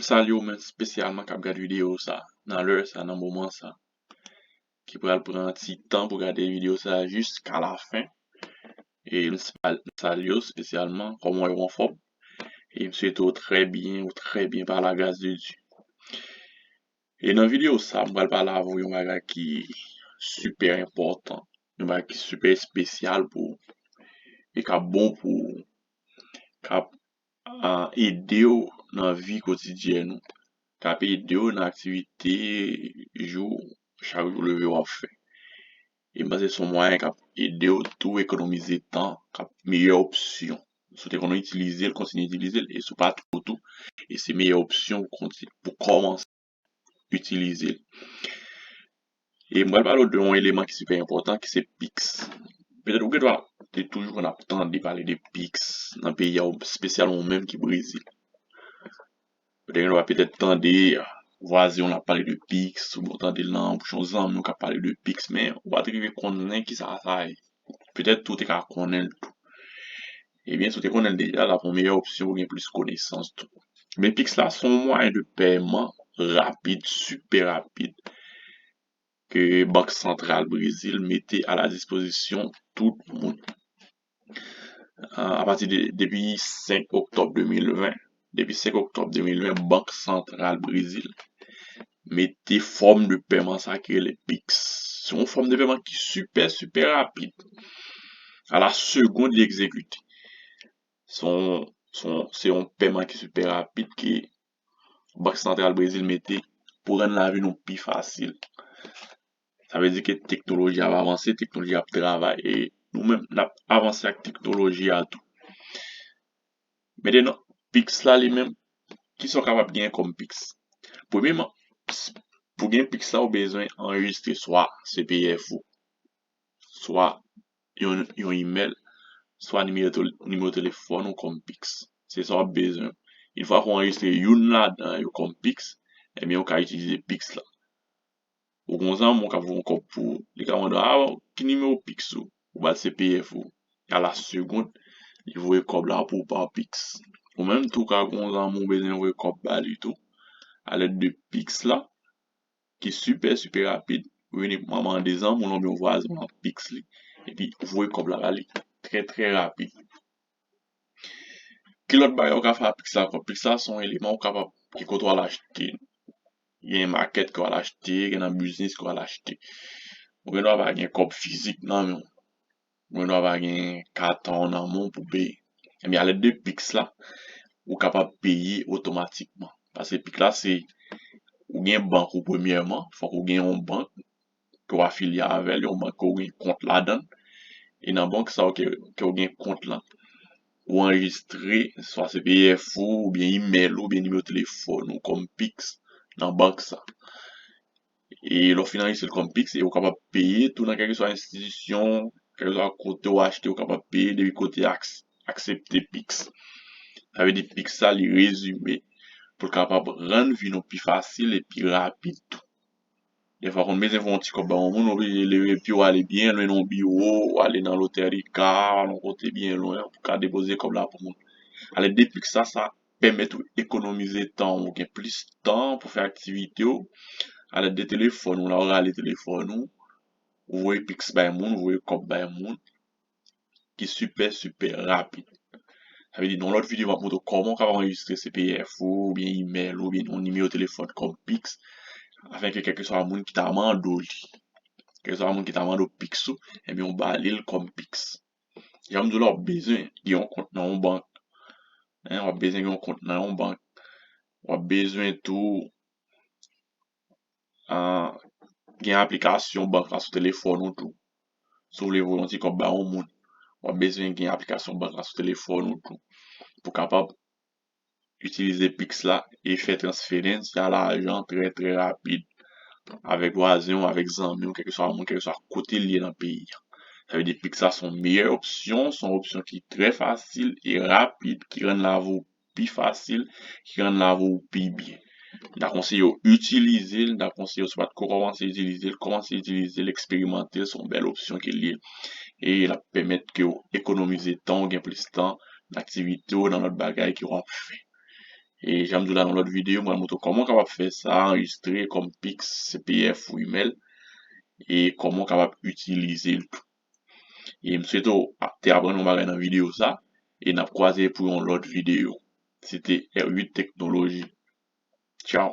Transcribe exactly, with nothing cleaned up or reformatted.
Salye w menm espesyalman k ap gade videyo sa, nan lè sa, nan moman sa, ki pral pran ti tan pou gade videyo sa jiska lafen. E m sal-, m salye w espesyalman, kòman w ye, w anfòm? E m swete w trè byen, ou trè byen pa la gras de Dye. E nan videyo sa, m pral pale avè w yon bagay ki sipè enpòtan, yon bagay ki sipè espesyal pou ou, e k ap bon pou ou, k ap a, ede w nan vi kotidyèn ou, k ap ede w nan aktivite jou, chak jou leve w ap fè. E m panse se yon mwayen k ap ede w tou ekonomize tan, k ap meyè opsyon. Si w te konn itilize l, kontinye itilize l, e si w pa twò tou, e se meyè opsyon pou konti-, pou kòmanse itilize l. E m pral pale w de yon eleman ki sipè enpòtan, ki se Pix. Petèt ou gendwa te toujou konn ap tande pale de Pix nan peyi a, espesyalman ou menm ki Brezil. Ou te gendwa petèt tande vwazen w ap pale de Pix, oubyen w tande l nan bouch yon zanmi w k ap pale de Pix, men ou pa t rive konnen kisa sa ye. Petèt tou ou te ka konnen l tou. Ebyen, si w te konnen l deja, l ap yon meyè opsyon pou w gen plis konesans tou. Men Pix la se yon mwayen de pèman rapid, sipè rapid, ke Bank Santral Brezil mete a la dispozisyon tout moun. A, apati de, depi senk oktòb de mil ven, depi senk oktòb de mil ven, Bank Santral Brezil mete fòm de pèman sa ki rele Pix. Se yon fòm de pèman ki sipè, sipè rapid. A la segonn, li egzekite. Se yon, se yon, se yon pèman ki sipè rapid ke Bank Santral Brezil mete pou rann lavi nou pi fasil. Sa vle di ke teknoloji ap avanse, teknoloji ap travay, e nou menm, n ap avanse ak teknoloji a tou. Mentenan, Pix la li menm, kisa w kapab genyen kòm Pix? Premyeman, s-, pou gen Pix la, ou bezwen anrejistre swa C P F ou, swa yon, yon imèl, swa nimewo tel-, nimewo telefòn ou kòm Pix. Se sa w ap bezwen. Yon fwa ke w anrejistre youn ladan yo kòm Pix, ebyen, ou ka itilize Pix la. Ou gen yon zanmi w k ap voye yon kòb pou ou, li ka mande w, "A, ki nimewo Pix ou?" Ou ba l C P F ou. A la segonn, li voye kòb la pou ou pa Pix. Ou menm tou, ou ka gen yon zanmi w bezwen voye kòb ba li tou. Alèd de Pix la, ki sipè, sipè rapid, ou inikman mande zanmi w lan oubyen yon vwazen w lan Pix li, epi voye kòb la ba li trè, trè rapid. Ki lòt bagay ou ka fè ak Pix la ankò? Pix la se yon eleman ou kapab, ki kote w al achte. Gen makèt ke w al achte, gen nan biznis ke w al achte. Ou gendwa pa gen kòb fizik nan men w. Ou gendwa pa gen kat an nan men w pou peye. Ebyen, alèd de Pix la, ou kapab peye otomatikman. Paske Pix la, se, ou gen bank ou premyèman, fòk ou gen yon bank ke w afilye avè l, yon bank ke w gen kont ladan l. E nan bank sa yo ke, ke w gen kont lan, ou anrejistre swa C P F ou, oubyen imèl ou, oubyen nimewo telefòn ou kòm Pix nan bank sa. E lè w fin anrejistre l kòm Pix, e ou kapab peye tou nan kèlkeswa enstitisyon, kèlkeswa kote w achte, ou kapab peye depi kote aks-, aksepte Pix. Sa vle di Pix sa, li rezime pou l kapab rann vi nou pi fasil e pi rapid tou. Defwa, konn bezwen voye yon ti kòb ba yon moun, ou oblije leve pye w ale byen lwen nan yon biwo, ou ale nan Lotèri Ka, ou al yon kote byen lwen pou ka depoze kòb la pou moun. Alèd de Pix sa, sa pèmèt ou ekonomize tan ou, gen plis tan pou fè aktivite w. Alèd de telefòn ou, la ou rale telefòn ou, ou voye Pix bay moun, ou voye kòb bay moun, ki sipè, sipè rapid. Sa vle di, nan yon lòt videyo, m ap montre w kòman w kapab anrejistre C P F ou, oubyen imèl ou, oubyen yon nimewo telefòn kòm Pix, afenke kèlkeswa moun ki ta mande w li, kèlkeswa moun ki ta mande w Pix ou, ebyen, ou ba li l kòm Pix. Jan m di w la, w ap bezwen gen yon kont nan yon bank. Hein, w ap bezwen gen yon kont nan yon bank. W ap bezwen tou, ah, gen aplikasyon bank la sou telefòn ou tou. Si w vle voye yon ti kòb ba yon moun, w ap bezwen gen aplikasyon bank la sou telefòn ou tou. Pou kapab itilize Pix la e fè transferans a lajan trè, trè rapid avèk vwazen w, avèk zanmi w, kèlkeswa moun, kèlkeswa kote l ye nan peyi a. Sa vle di Pix la se yon meyè opsyon, se yon opsyon ki trè fasil e rapid, ki rann lavi w pi fasil, ki rann lavi w pi byen. M ta konseye w itilize l, m ta konseye w, si w pa t ko kòmanse itilize l, kòmanse itilize l, eksperimante l, se yon bèl opsyon ke l ye. E l ap pèmèt ke w ekonomize tan w, gen plis tan nan aktivite w, nan lòt bagay ke w ap fè. E jan m di w la nan lòt videyo, mwen montre w kòman w kapab fè sa, anrejistre kòm Pix, C P F ou imèl, e kòman w kapab itilize l tou. E m swete w te aprann yon bagay nan videyo sa, e n ap kwaze pou yon lòt videyo. Se te R uit Teknoloji. Tchaw.